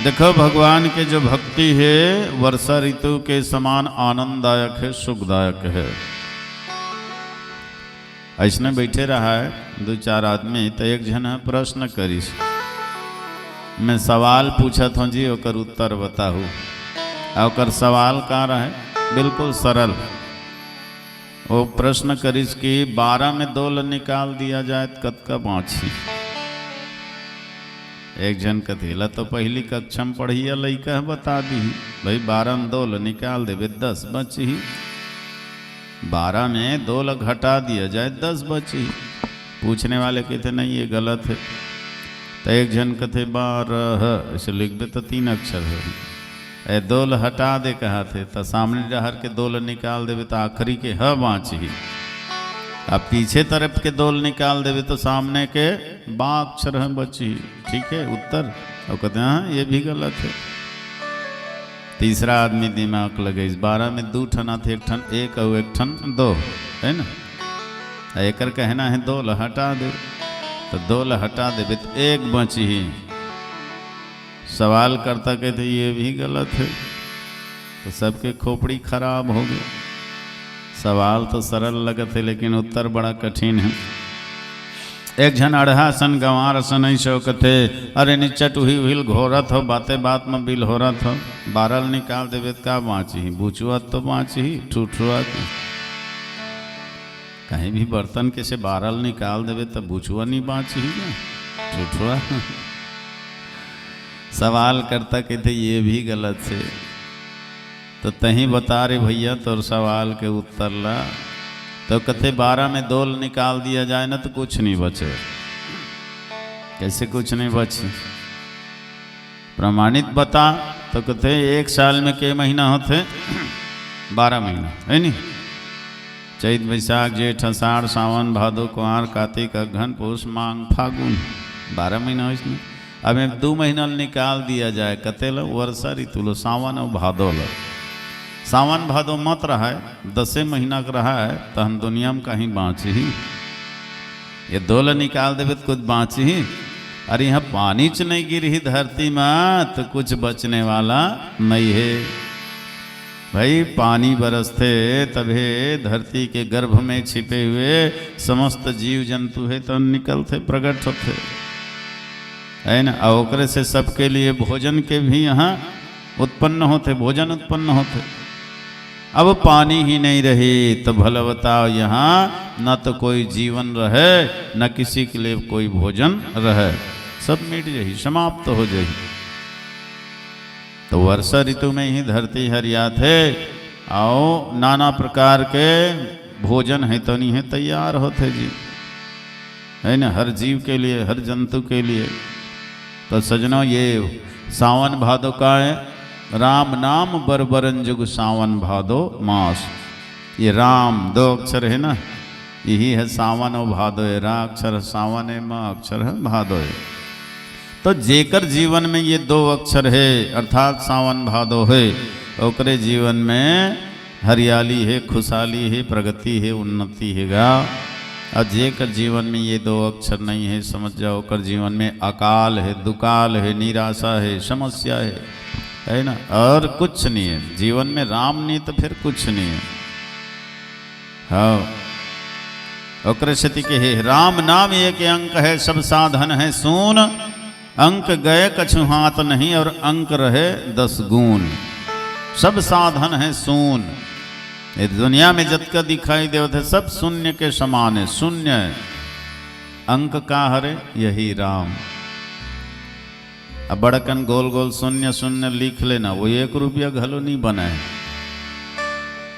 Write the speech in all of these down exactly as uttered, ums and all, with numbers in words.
देखो, भगवान के जो भक्ति हे, वर्षा ऋतु के समान आनंददायक हे, सुखदायक हे। अइसने बइठे रहय दू चार आदमी, त एक झन ह प्रश्न करिस, "मैं सवाल पूछत हंव जी, ओकर उत्तर बताहू।" आ ओकर सवाल का रहय? बिल्कुल सरल। वो प्रश्न करिस कि बारह में दो ल निकाल दिया जाए त कतका बाँचही? एक झन कथे, "ला तो पहिली कक्षा में पढ़इया लइका ह बता दिही, भाई, बारह में दो ल निकाल देबे, दस बचही। बारह में दो ल घटा दिया जाए, दस बचही।" पूछने वाले कथे, "नहीं, ये गलत हे।" त एक झन कथे, "बारह, अइसे लिखबे त तीन अक्षर होही।" ए, दो ल हटा दे कहत हे, त सामने डहर के दो ल निकाल देबे, त आखिरी के ह बाँचही। अब पीछे तरफ के दो ल निकाल देबे, त सामने के बा अक्षर ह बचही। ठीक हे, उत्तर। अउ कथे, "हाँ, ये भी गलत हे।" तीसरा आदमी दिमाग लगइस, बारह में दू ठन आथे, एक ठन एक अउ एक ठन दो, हे ना? आ एकर कहना हे, "दो ल हटा दे।" त दो ल हटा देबे, त एक बचही। सवाल करता कहते, "ये भी गलत हे।" त सबके खोपड़ी खराब होगे। सवाल तो सरल लगत हे, लेकिन उत्तर बड़ा कठिन हे। एक झन अड़हा सन, गंवार सन अइसे कथे, "अरे निच्चट उही उहिल घोरत हो, बाते बात म बिल होरत हो।" बारह ल निकाल देबे त का बाँचही? बुचुआ तो बाँचही, ठुठुआ के। कहीं भी बर्तन के से बारह ल निकाल देबे त बुचुआ नहीं बाँचही का? ठुठुआ। सवाल करता कथे, "ये भी गलत हे।" त तहीं बता रे भइया तोर सवाल के उत्तर ला। त कथे, "बारह में दो ल निकाल दिया जाए ना, त कुछ नहीं बचे।" कइसे कुछ नहीं बचे? प्रमाणित बता। त कथे, "एक साल में के महीना होथे?" बारह महीना, हे नी? चैत, बैसाख, जेठ, असाढ़, सावन, भादो, कुआर, कातिक, अगहन, पूस, माघ, फागुन, बारह महीना होइस ना। अब एम दू महीना ल निकाल दिया जाए, कते ल? वर्षा ऋतु ल, सावन अउ भादो ल। सावन भादो मत रहय, दसे महीना के रहय, तहन दुनिया म कहीं बाँचही? ये दो ल निकाल देबे त कुछ बाँचही? अरे, इहाँ पानीच नहीं गिरही धरती म, त कुछ बचने वाला नहीं हे। भाई, पानी बरसथे, तभे धरती के गर्भ में छिपे हुए समस्त जीव जंतु हे, त निकलथे, प्रगट होथे, हे ना? अउ ओकरे से सबके लिए भोजन के भी यहाँ उत्पन्न होथे, भोजन उत्पन्न होथे। अब पानी ही नहीं रही, त भला बताओ, यहाँ न तो कोई जीवन रहे, न किसी के लिए कोई भोजन रहे, सब मिट जाही, समाप्त हो जाही। त वर्षा ऋतु में ही धरती हरियाथे, अउ नाना प्रकार के भोजन हे तो नहीं हे, तैयार होथे जी, हे ना, हर जीव के लिए, हर जंतु के लिए। त सजनो, ये सावन भादो का हे, "राम नाम बर बरन जुग सावन भादो मास।" ये राम दो अक्षर हे ना, यही हे सावन अउ भादो हे। रा अक्षर सावन हे, म अक्षर हे भादो हे। त जेकर जीवन में ये दो अक्षर हे, अर्थात सावन भादो हे, ओकरे जीवन में हरियाली हे, खुशहाली हे, प्रगति हे, उन्नति हे गा। अउ जेकर जीवन में ये दो अक्षर नहीं हे, समझ जाओ, ओकर जीवन में अकाल हे, दुकाल हे, निराशा हे, समस्या हे, हे ना? अउ कुछ नहीं हे जीवन में, राम नहीं त फिर कुछ नहीं हे। हाँ, ओकरे सेती कहे, "राम नाम एक अंक है, सब साधन है सून। अंक गए कछु हाथ नहीं, और अंक रहे दस गुण।" सब साधन है सून। ये दुनिया में जतका दिखाई देवत हे, सब शून्य के समान हे, शून्य हे। अंक का हरे? यही राम। अब बड़कन गोल गोल शून्य शून्य लिख लेना, वो एक रुपया घलो नहीं बने हे।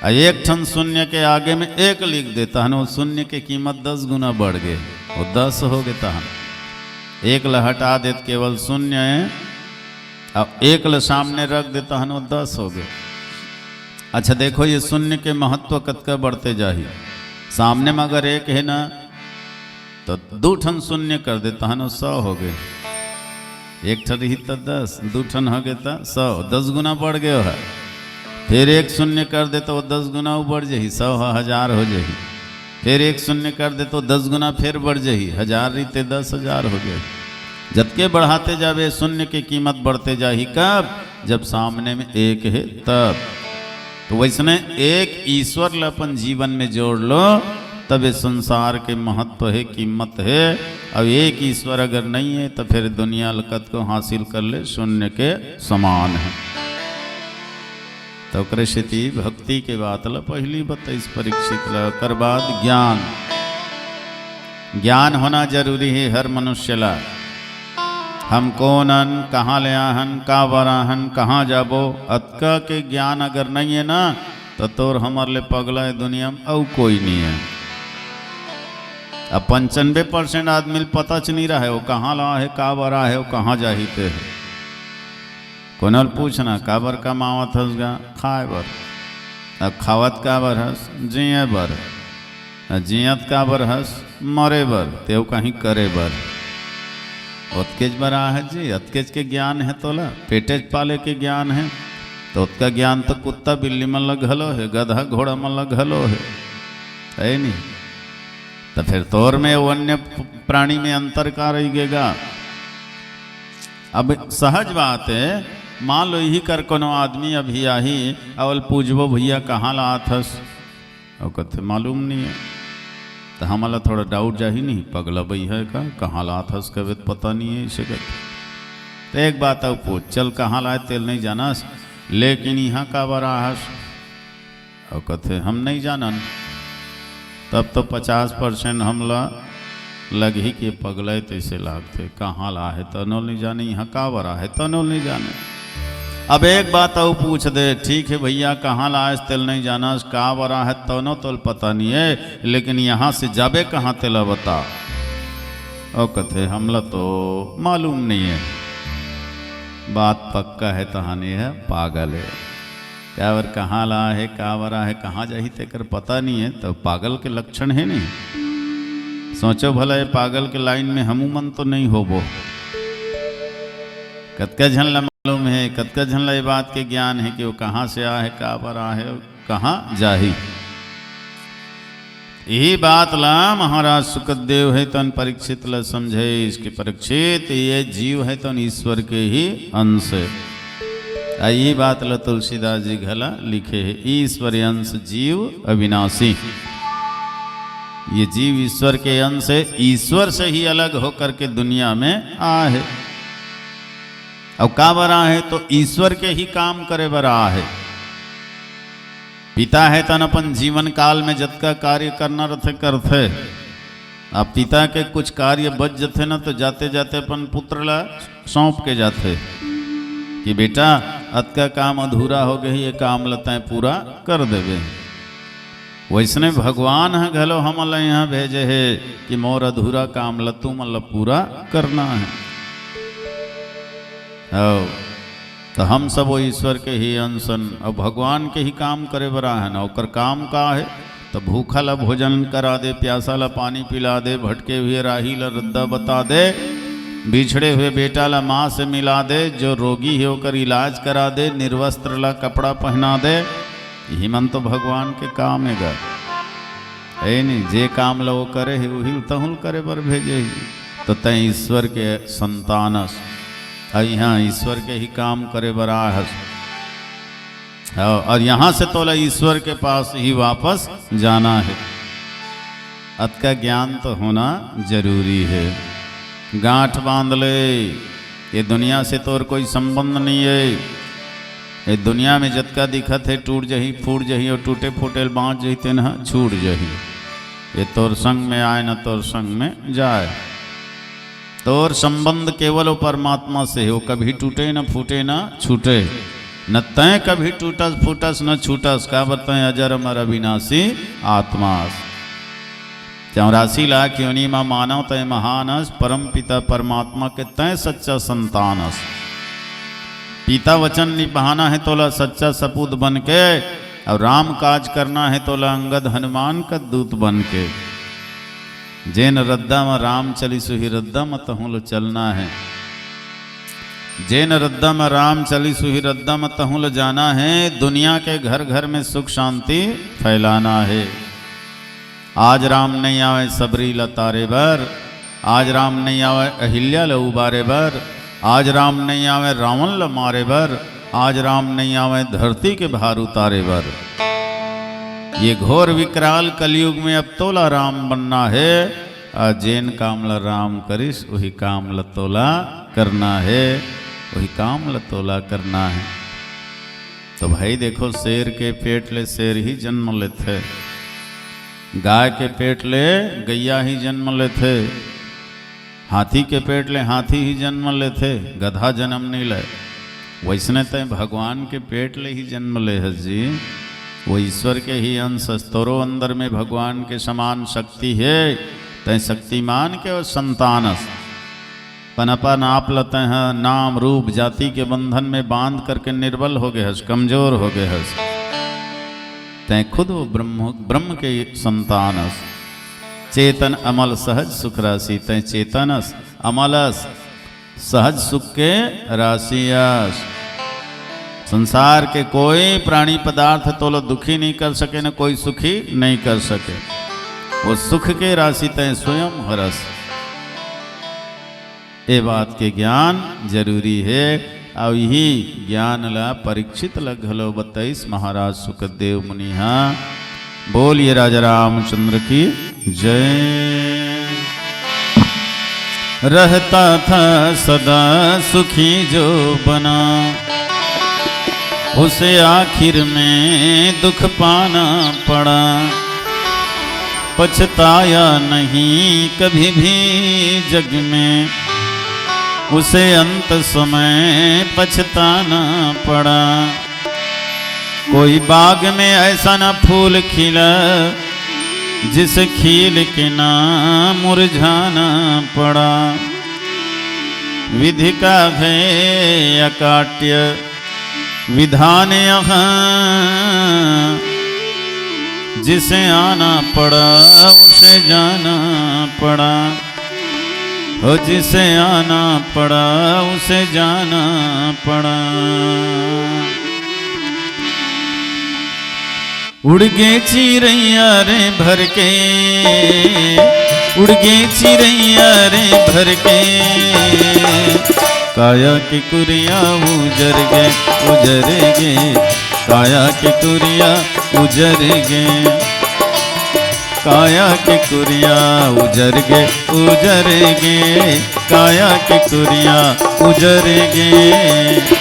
आ एक ठन शून्य के आगे में एक लिख दे, तहन वो शून्य के कीमत दस गुना बढ़ गे, वो दस हो गे। तहन एक ल हटा दे त केवल शून्य हे, अब एक ल सामने रख दे, तहन वो दस हो गे। अच्छा देखो, ये शून्य के महत्व कतका बढ़ते जाही। सामने में अगर एक हे ना, तो दू ठन शून्य कर दे, तहन वो सौ हो गे। एक ठन रही त दस, दू ठन हो गे त सौ, दस गुना बढ़ गे हे। फिर एक शून्य कर दे त वो दस गुना वो बढ़ जाही, सौ ह हजार हो जाही। फिर एक शून्य कर दे त वो दस गुना फिर बढ़ जाही, हजार रही त दस हजार हो जाही। जतके बढ़ाते जाबे, शून्य के कीमत बढ़ते जाही। कब? जब सामने में एक हे तब। तो वैसने एक ईश्वर ल अपन जीवन में जोड़ लो, तब ये संसार के महत्व हे, कीमत हे। अब एक ईश्वर अगर नहीं हे, तो फिर दुनिया ल कतको हासिल कर ले, शून्य के समान हे। तो ओकरे सेती भक्ति के बात ल पहिली बताइस परीक्षित ल, ओकर बाद ज्ञान। ज्ञान होना जरूरी हे हर मनुष्य ला। हम कोन अन, कहाँ ले आहन, का बर आहन, कहाँ जाबो, अतका के ज्ञान अगर नहीं हे ना, तो तोर हमर ले पगला ए दुनिया में अउ कोई नहीं हे। अब पंचानबे परसेंट आदमी ल पता च नहीं रहे, वो कहाँ ला हे, का बर आहे, वो कहाँ जाही ते हे। कोनो ल पूछना, काबर कमावत हस गा? खाए बर। अब खावत काबर हस? जिए बर। अब जियत काबर हस? मरे बर। तेव कहीं करे बर। ओतकेच बर आहे जी, ओतकेच के ज्ञान हे तोला, पेटेच पाले के ज्ञान हे। तो ओतका ज्ञान तो कुत्ता बिल्ली मन ल घलो हे, गधा घोड़ा मन ल घलो हे, हे नहीं? तो फिर तोर में वो अन्य प्राणी में अंतर का रह गेगा? अब सहज बात हे, मान लो इही कर कोनो आदमी अभी आही, अउ पूछबो, "भैया कहाँ ला आत हस?" अउ कथे, "मालूम नहीं हे।" तो हमला थोड़ा डाउट जाही नहीं, "पगला बई हे का, कहाँ ला आत हस कबे त पता नहीं हे," इसे कथे। तो एक बात अउ पूछ, "चल कहाँ ला आए तेल नहीं जानस, लेकिन यहाँ काबर आहस?" अउ कथे, "हम नहीं जानन।" तब तो पचास परसेंट हमला लगही के पगला ए तइसे लागथे, कहाँ ला आहे तनो ल नहीं जाने, यहाँ काबर आहे तनो ल नहीं जाने। अब एक बात अउ पूछ दे, "ठीक हे भैया, कहाँ ला आए तेल नहीं जानस, काबर आहे तनो तोल पता नहीं हे, लेकिन यहाँ से जाबे कहाँ तेला बता।" अउ कथे, "हमला तो मालूम नहीं हे।" बात पक्का हे, तहाने हे पागल हे। काबर कहाँ ला आहे, काबर आहे, कहाँ जाही, तेकर पता नहीं हे, तो पागल के लक्षण हे नहीं। सोचो भला, ये पागल के लाइन में हमू मन तो नहीं होबो। कतका झन ला मालूम हे, कतका झन ला ये बात के ज्ञान हे कि वो कहाँ से आहे, काबर आहे, कहाँ जाही। यही बात ला महाराज सुखदेव हे तन परीक्षित ला समझाइस कि परीक्षित, ये जीव हे तन ईश्वर के ही अंश हे। आ यही बात ला तुलसीदास जी घला लिखे हे, "ईश्वर अंश जीव अविनाशी।" ये जीव ईश्वर के अंश हे, ईश्वर से ही अलग होकर के दुनिया में आहे। अउ काबर आहे, तो ईश्वर के ही काम करे बर आहे। पिता हे तन अपन जीवन काल में जतका कार्य करना रथे, करथे। अब पिता के कुछ कार्य बच जथे ना, तो जाते जाते अपन पुत्र ला सौंप के जाथे कि बेटा, अतका काम अधूरा हो गही, ये काम ला तैं पूरा कर देबे। वैसने भगवान ह घलो हमन ला यहाँ भेजे हे कि मोर अधूरा काम ला तुमन ला पूरा करना हे। हव, तो हम सब वो ईश्वर के ही अंश अन, अउ भगवान के ही काम करे बर आए हन। ओकर काम का हे? तो भूखा ला भोजन करा दे, प्यासा ला पानी पिला दे, भटके हुए राही ला रद्दा बता दे, बिछड़े हुए बेटा ला माँ से मिला दे, जो रोगी हे ओकर इलाज करा दे, निर्वस्त्र ला कपड़ा पहना दे। यही मन तो भगवान के काम हे गा। हे नहीं, जे काम ला वो करे हे, उही ल तहुल करे बर भेजे हे। तो तैं ईश्वर के संतान अस, अउ यहाँ ईश्वर के ही काम करे बर आए हस। हाँ, अउ यहाँ से तोला ईश्वर के पास ही वापस जाना हे। अतका ज्ञान तो होना जरूरी हे। गांठ बांध ले, ये दुनिया से तोर कोई संबंध नहीं हे। ये दुनिया में जतका दिखत हे, टूट जही, फूट जही, अउ टूटे फूटे ल बांच जही, तेन ह छूट जही। ये तोर संग में आए, न तोर संग में जाए। तोर संबंध केवल वो परमात्मा से हे, वो कभी टूटे, न फूटे, न छूटे। न तैं कभी टूटस, फूटस, न छूटस, काबर तैं अजर अमर अविनाशी आत्मा अस। चौरासी लाख योनि मा मानव तैं महान अस, परम पिता परमात्मा के तैं सच्चा संतान अस। पिता वचन निभाना हे तोला सच्चा सपूत बन के, अउ राम काज करना हे तोला अंगद हनुमान का दूत बन के। जेन रद्दा म राम चलिस उही रद्दा म तहूँ ल चलना हे। जेन रद्दा म राम चलिस उही रद्दा म तहूँ ल जाना हे। दुनिया के घर घर में सुख शांति फैलाना हे। आज राम नहीं आवे सबरी ल तारे बर, आज राम नइ आवय अहिल्या ल उबारे बर, आज राम नइ आवय रावण ल मारे बर, आज राम नइ आवय धरती के भार उतारे बर। ये घोर विकराल कलयुग में अब तोला राम बनना हे, अउ जेन काम ल राम करिस, उही काम ल तोला करना हे, उही काम ल तोला करना हे। तो भाई देखो, शेर के पेट ले शेर ही जन्म लेथे, गाय के पेट ले गैया ही जन्म लेथे, हाथी के पेट ले हाथी ही जन्म लेथे, गधा जन्म नइ ले। वइसने तैं भगवान के पेट ले ही जन्म ले हस जी, वो ईश्वर के ही अंश हस। तोरो अंदर में भगवान के समान शक्ति हे, तैं शक्तिमान के अउ संतान हस। पनपा नाप ल तैं ह नाम रूप जाति के बंधन में बांध करके निर्बल हो गे हस, कमजोर हो गे हस। तैं खुद वो ब्रह्म, ब्रह्म के संतान हस। चेतन अमल सहज सुख राशि, तैं चेतन अस, अमल अस, सहज सुख के राशि अस। संसार के कोई प्राणी पदार्थ तोला दुखी नइ कर सके, न कोई सुखी नइ कर सके। वो सुख के राशि तैं स्वयं हरस। ए बात के ज्ञान जरूरी हे। अउ इही ज्ञान ला परीक्षित ला घलो बताइस महाराज सुखदेव मुनि हा। बोलिए राजा रामचंद्र की जय। रहता था सदा सुखी जो बना, उसे आखिर में दुख पाना पड़ा। पछताया नहीं कभी भी जग में, उसे अंत समय पछताना पड़ा। कोई बाग में ऐसा ना फूल खिला, जिस खील के ना मुरझाना पड़ा। विधि का है अकाट्य विधान यहाँ, जिसे आना पड़ा उसे जाना पड़ा, हो जिसे आना पड़ा उसे जाना पड़ा। उड़ गे चिरैया रे भर के, उड़ गे चिरैया रे भर के, काया के कुरिया उजर गे, उजर गे, काया के कुरिया उजर गे, काया के कुरिया उजर गे, उजर गे, काया के कुरिया उजर गे।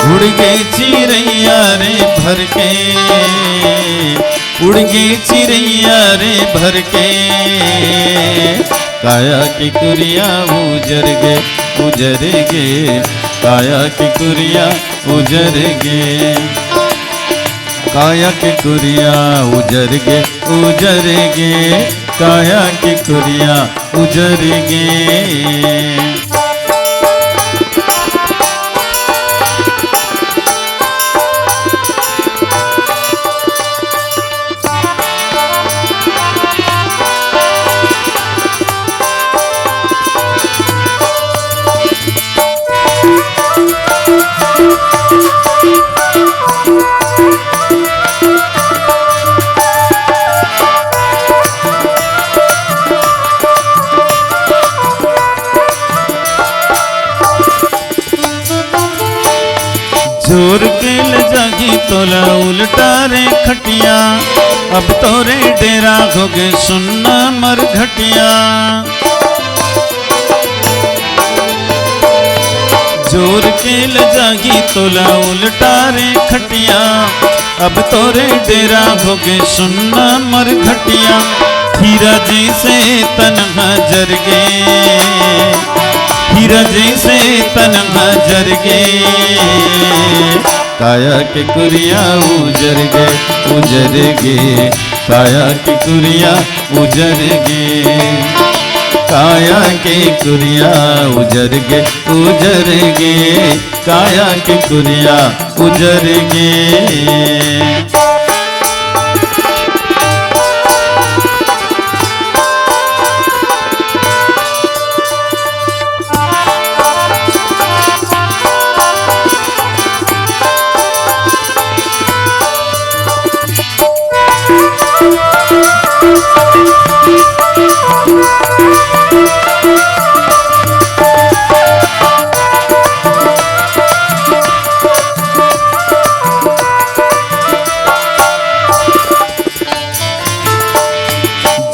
उड़ गे चिरैया रे भर के, उड़ गे चिरैया रे भर के, काया के कुरिया उजर गे, उजर गे, काया के कुरिया उजर गे, काया के कुरिया उजर गे, उजर गे, काया के कुरिया उजर गे। जोर के ले जाही तोला उलटा रे खटिया, अब तोरे डेरा होगे सुन्ना मरघटिया। जोर के ले जाही तोला उलटा रे खटिया, अब तोरे डेरा होगे सुन्ना मरघटिया। हीरा जैसे तन ह जर गे, हीरा जैसे तन ह जर गे, काया के कुरिया उजर गे, उजर गे, काया के कुरिया उजर गे, काया के कुरिया उजर गे, उजर गे, काया के कुरिया उजर गे।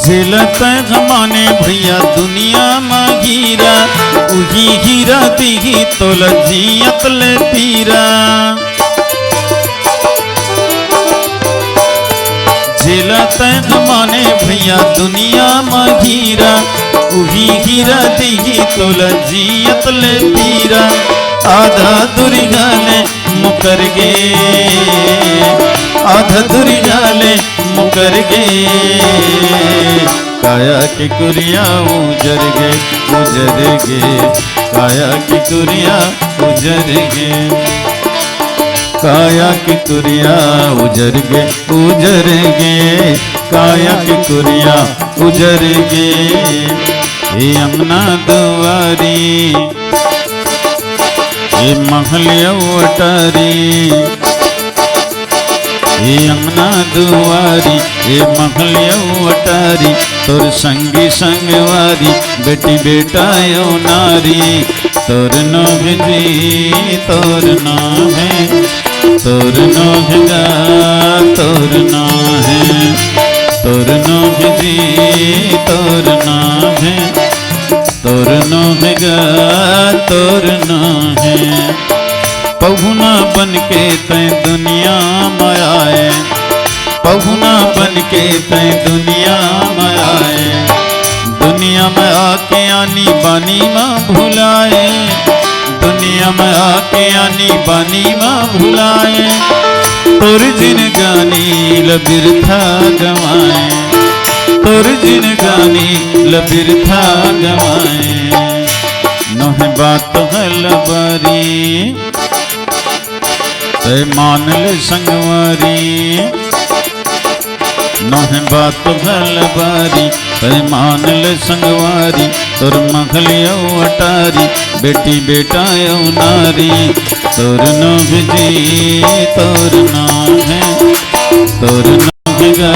जेला तैं ह माने भैया दुनिया म हीरा, उही हीरा दिही तोला जियत ले पीरा। जेला तैं ह माने भैया दुनिया म हीरा, उही हीरा दिही तोला जियत ले पीरा। आधा दुरिहा ले मुकर गे, आधा दुरिहा ले मुकर गे, काया के कुरिया उजर गे, उजर गे, काया के कुरिया उजर गे, काया के कुरिया उजर गे, उजर गे, काया के कुरिया उजर गे। ए अंगना दुआरी, ए महल अउ अटारी, ए अंगना दुआरी, ए महल अउ अटारी, तोर संगी संगवारी, बेटी बेटा अउ नारी, तोर नोहे जी, तोर नोहे, तोर नोहे गा, तोर नोहे, तोर नोहे जी, तोर नोहे, तोर नोहे गा, तोर नोहे। पहुना बन के तैं दुनिया म आए, पहुना बन के तैं दुनिया म आए, दुनिया म आके आनी बानी म भुलाए, दुनिया म आके आनी बानी म भुलाए। तोर जिनगानी ल बिरथा गवाए, तोर जिनगानी ल बिरथा गवाए। नोहे बात हल बारी, तैं मान ले संगवारी, नोहे बात हल बारी, तैं मान ले संगवारी, तोर महल अउ अटारी, बेटी बेटा अउ नारी, तोर नोहे जी, तोर नोहे, तोर नोहे गा,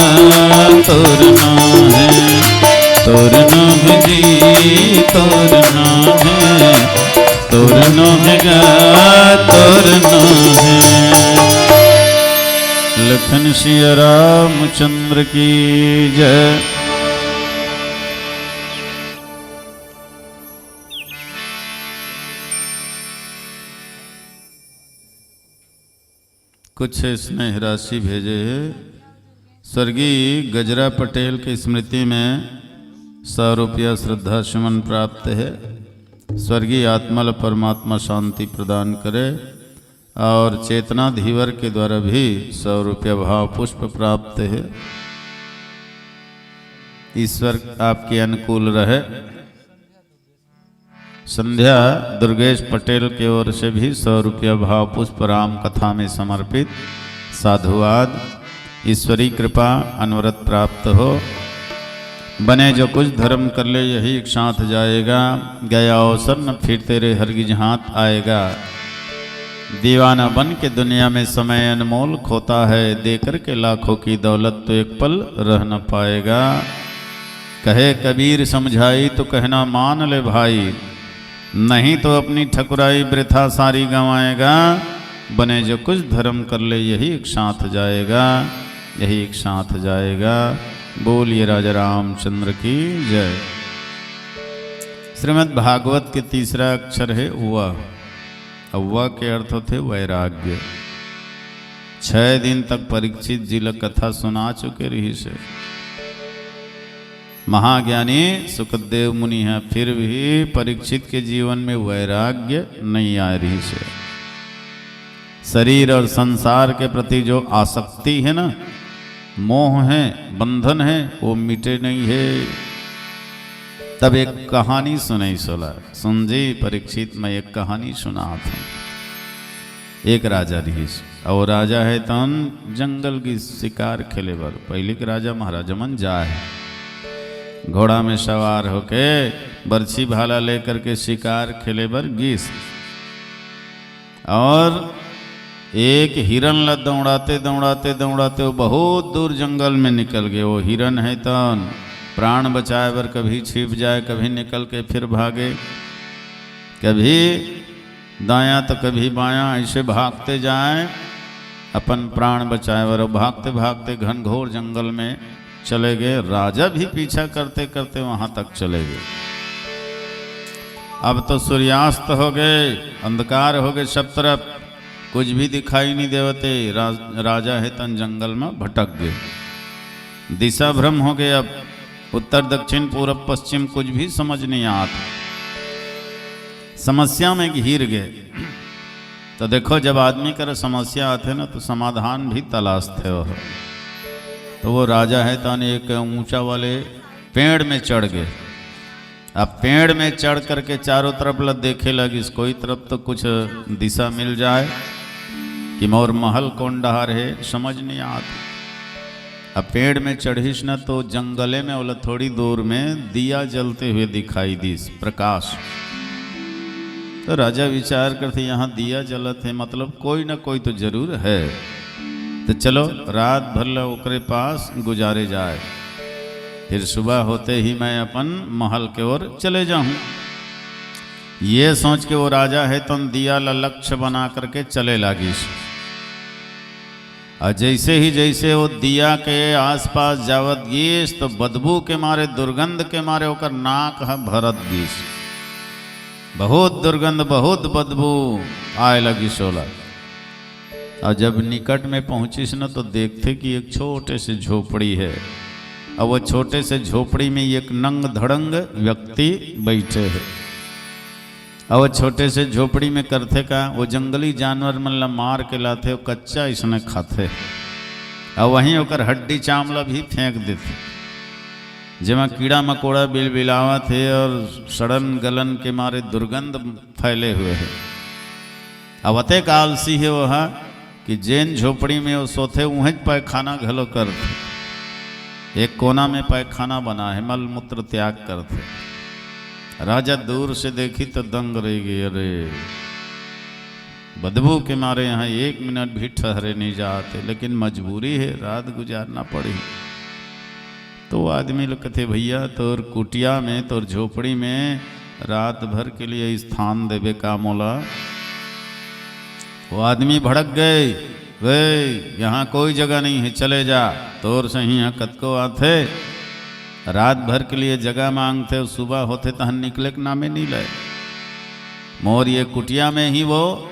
तोर नोहे, तोर नोहे जी, तोर नोहे, तोर नोहे गा, तोर नोहे। लखन सिया रामचंद्र की जय। कुछ स्नेह राशि भेजे हे। स्वर्गीय गजरा पटेल की स्मृति में सौ रुपया श्रद्धा सुमन प्राप्त है। स्वर्गीय आत्मा ल परमात्मा शांति प्रदान करे। और चेतना धीवर के द्वारा भी सौ रुपया भाव पुष्प प्राप्त है। ईश्वर आपके अनुकूल रहे। संध्या दुर्गेश पटेल के ओर से भी सौ रुपया भाव पुष्प राम कथा में समर्पित। साधुवाद। ईश्वरी कृपा अनवरत प्राप्त हो। बने जो कुछ धर्म कर ले यही एक साथ जाएगा। गया अवसर न फिर तेरे हरगिज हाथ आएगा। दीवाना बन के दुनिया में समय अनमोल खोता है, देकर के लाखों की दौलत तो एक पल रह न पाएगा। कहे कबीर समझाई तो कहना मान ले भाई, नहीं तो अपनी ठकुराई वृथा सारी गंवाएगा। बने जो कुछ धर्म कर ले यही एक साथ जाएगा, यही एक साथ जाएगा। बोलिए राजा रामचंद्र की जय। श्रीमद् भागवत के तीसरा अक्षर है व। अव के अर्थ होथे वैराग्य। छह दिन तक परीक्षित जी ल कथा सुना चुके रहिस हे महाज्ञानी सुखदेव मुनि ह, फिर भी परीक्षित के जीवन में वैराग्य नहीं आए रहिस हे। शरीर और संसार के प्रति जो आसक्ति है ना, मोह है, बंधन है, वो मिटे नहीं है। तब एक कहानी सुनाइस ओला, सुन जी परीक्षित, मैं एक कहानी सुनात हूँ। एक राजा रहिस, अउ राजा हे तन जंगल गिस शिकार खेले बर। पहिली के राजा महाराजा मन जाए, घोड़ा में सवार होके बरछी भाला लेकर के शिकार खेले बर गिस। और एक हिरन ला दौड़ाते, दौड़ाते, दौड़ाते वो बहुत दूर जंगल में निकल गे। वो हिरन हे तन प्राण बचाए बर कभी छिप जाए, कभी निकल के फिर भागे, कभी दायां तो कभी बायां, ऐसे भागते जाए अपन प्राण बचाए बर। भागते भागते घनघोर जंगल में चले गए। राजा भी पीछा करते करते वहां तक चले गए। अब तो सूर्यास्त हो गए, अंधकार हो गए सब तरफ, कुछ भी दिखाई नहीं देवते। राज-, राजा हे तन जंगल में भटक गए, दिशा भ्रम हो गए। अब उत्तर दक्षिण पूरब पश्चिम कुछ भी समझ नहीं आत, समस्या में घिर गए। तो देखो, जब आदमी कर समस्या आथे ना, तो समाधान भी तलाशथे हो। तो वो राजा हे तन एक ऊंचा वाले पेड़ में चढ़ गए। अब पेड़ में चढ़ करके चारों तरफ ल देखे लगिस, कोई तरफ तो कुछ दिशा मिल जाए कि मोर महल कोन डहार हे, समझ नहीं आत। अब पेड़ में चढ़िस न, तो जंगले में ओला थोड़ी दूर में दिया जलते हुए दिखाई दिस, प्रकाश। तो राजा विचार करथे, यहाँ दिया जलत हे, मतलब कोई ना कोई तो जरूर है। तो चलो, रात भर ला ओकरे पास गुजारे जाए, फिर सुबह होते ही मैं अपन महल के ओर चले जाहूं। ये सोच के वो राजा हे तन दिया ला लक्ष्य बना करके चले लागिस। और जैसे ही, जैसे वो दिया के आसपास जावत गिस, तो बदबू के मारे, दुर्गंध के मारे ओकर नाक ह भरत गिस। बहुत दुर्गंध, बहुत बदबू आए लगिस ओला। और जब निकट में पहुंचिस न, तो देखथे कि एक छोटे से झोपड़ी है। और वो छोटे से झोपड़ी में एक नंग धड़ंग व्यक्ति बैठे है। और वो छोटे से झोपड़ी में करथे का, वो जंगली जानवर मन ला मार के लाथे, वो कच्चा इसने खाथे। और वहीं ओकर हड्डी चाम ला भी फेंक देथे, जेमा कीड़ा मकोड़ा बिलबिलावत हे और सड़न गलन के मारे दुर्गंध फैले हुए हे। अब अतेक आलसी हे वो हा कि जेन झोपड़ी में वो सोथे, उहेंच पैखाना घलो करथे। एक कोना में पैखाना बना हे, मल मूत्र त्याग करथे। राजा दूर से देखी तो दंग रह गई, अरे, बदबू के मारे यहाँ एक मिनट भी ठहरे नहीं जाते, लेकिन मजबूरी है, रात गुजारना पड़ी। तो वो आदमी लोग कहते, भैया, तोर कुटिया में, तोर झोपड़ी में रात भर के लिए स्थान देबे का मोला? वो आदमी भड़क गए, वे, यहाँ कोई जगह नहीं है, चले जा, तोर सही यहाँ कतको आथे, रात भर के लिए जगह मांगथे, सुबह होथे तहन निकले के नामे नहीं ले। मोर ये कुटिया में ही वो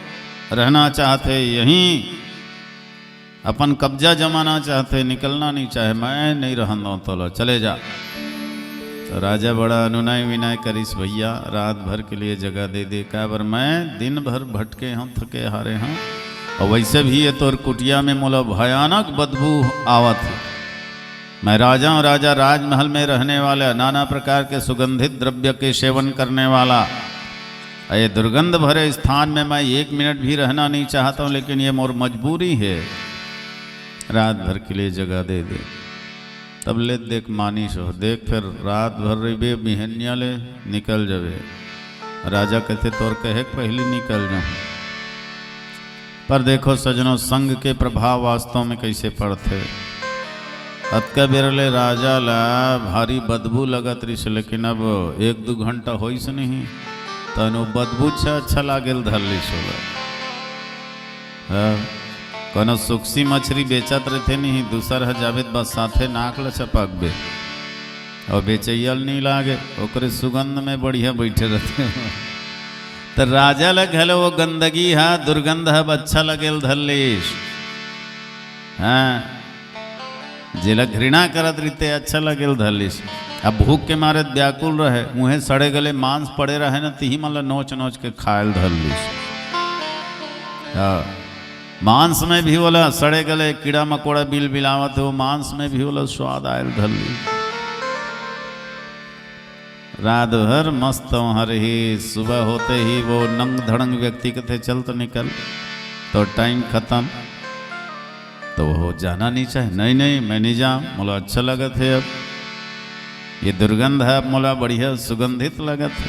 रहना चाहथे, यहीं अपन कब्जा जमाना चाहथे, निकलना नहीं चाहे, मैं नहीं रहन दो, तोला चले जा। तो राजा बड़ा अनुनय विनय करिस, भैया, रात भर के लिए जगह दे दे, काबर मैं दिन भर भटके हूँ, थके हारे हूँ, और वैसे भी ये तोर कुटिया में मोला भयानक बदबू आवत है। मैं राजा हूँ, राजा राजमहल में रहने वाला, नाना प्रकार के सुगंधित द्रव्य के सेवन करने वाला। ये दुर्गंध भरे स्थान में मैं एक मिनट भी रहना नहीं चाहता हूँ, लेकिन ये मोर मजबूरी है, रात भर के लिए जगह दे दे। तब ले देख मानिस हो, देख फिर रात भर रहिबे, बिहनिया ले निकल जाबे। राजा कहथे, तोर कहे के पहली निकल जाऊँ। पर देखो सजनो, संग के प्रभाव वास्तव में कैसे पड़थे। अतका बेर ले राजा ला भारी बदबू लगत रिस, लेकिन अब एक दू घंटा होइस नहीं, तनु बदबू अच्छा, अच्छा लागेल धर लिस ओला। हाँ, कोनो सुक्सी मछरी बेचत रहिथे नहीं, दूसर ह जाबे त बस साथे नाक ल चपकबे, और बेचैया ल नहीं लागे, ओकरे सुगंध में बढ़िया बैठे रहथे। त राजा ल घलो वो गंदगी हा, दुर्गंध ह अच्छा लगेल धर लिस। हाँ, जेला घृणा करत रहिथे, अच्छा लगेल धर लिस। अब भूख के मारे व्याकुल रहे, मुँहे सड़े गले मांस पड़े रहे न, तिही मन ल नोच नोच के खायल धर लिस। हाँ, मांस में भी ओला सड़े गले कीड़ा मकोड़ा बिल बिलावत हो, मांस में भी ओला स्वाद आयल धर लिस। रात भर मस्त वहाँ रही, सुबह होते ही वो नंग धड़ंग व्यक्ति कहते, चल तो निकल, तो टाइम खत्म। तो वो जाना नहीं चाहे, नहीं नहीं, मैं नहीं जाऊँ, मोला अच्छा लगत है। अब ये दुर्गंध है, अब मोला बढ़िया सुगंधित लगत है,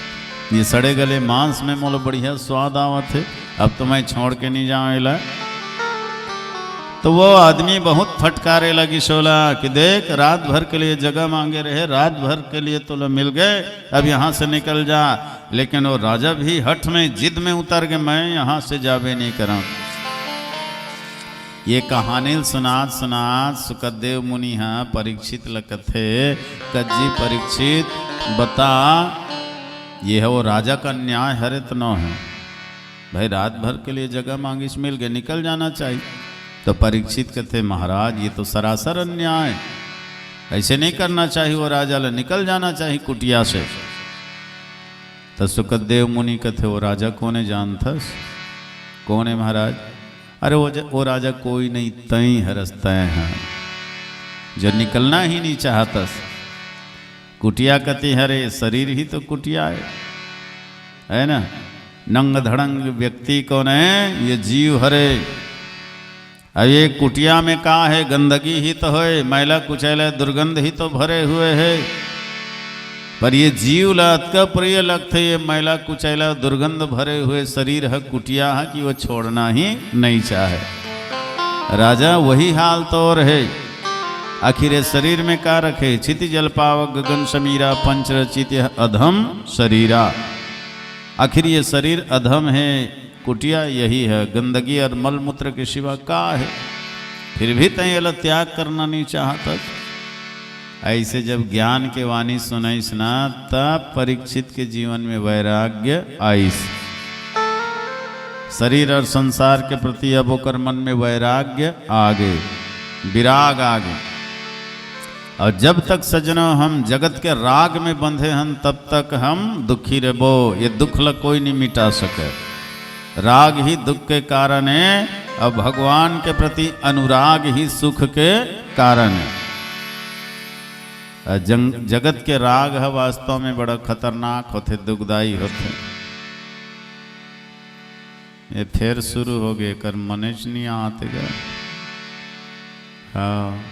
ये सड़े गले मांस में मोला बढ़िया स्वाद आवत है, अब तो मैं छोड़ के नहीं जाऊँ एला। तो वो आदमी बहुत फटकारे लगिस ओला कि देख, रात भर के लिए जगह मांगे रहे, रात भर के लिए तोला मिल गए, अब यहाँ से निकल जा। लेकिन वो राजा भी हठ में, जिद में उतर के, मैं यहाँ से जाबे नहीं करा। ये कहानी ल सुनात सुनात सुखदेव मुनि ह परीक्षित ल कथे, "कज्जी परीक्षित, बता, ये ह वो राजा का अन्याय हरे त नो हे? भाई, रात भर के लिए जगह मांगिस, मिल गए, निकल जाना चाहिए।" तो परीक्षित कथे, "महाराज, ये तो सरासर अन्याय, ऐसे नहीं करना चाहिए, वो राजा ल निकल जाना चाहिए कुटिया से।" तो सुखदेव मुनि कथे, "वो राजा कोन हे जानथस?" "कोन हे महाराज?" "अरे वो ज-, वो राजा कोई नहीं, तई हरस, तय ह, जो निकलना ही नहीं चाहतस। कुटिया कति हरे, शरीर ही तो कुटिया हे, है ना? नंग धड़ंग व्यक्ति कोन हे? ये जीव हरे। अब ये कुटिया में का हे? गंदगी ही तो होय, मैला कुचैला दुर्गंध ही तो भरे हुए हे। पर ये जीव ला अतका प्रिय लगथे, ये मैला कुचैला दुर्गंध भरे हुए शरीर ह, कुटिया ह, कि वो छोड़ना ही नहीं चाहे। राजा, वही हाल तोर हे। आखिर ये शरीर में का रखे? छिति जल पावक गगन समीरा, पंच रचित यह अधम शरीरा।" आखिर ये शरीर अधम हे, कुटिया यही हे, गंदगी और मलमूत्र के सिवा का हे? फिर भी तैं एला त्याग करना नहीं चाहत हस। ऐसे जब ज्ञान के वाणी सुनाइस ना, तब परीक्षित के जीवन में वैराग्य आइस। शरीर और संसार के प्रति अब ओकर मन में वैराग्य आगे, विराग आगे। और जब तक सज्जनों हम जगत के राग में बंधे हन, तब तक हम दुखी रहबो। ये दुख ला कोई नहीं मिटा सके। राग ही दुख के कारण हे, और भगवान के प्रति अनुराग ही सुख के कारण हे। अ, जंग-, जगत के राग ह वास्तव में बड़ा खतरनाक होथे, दुखदाई होथे। ये फेर शुरू हो गए, कर मनेच नहीं आते गा। हाँ,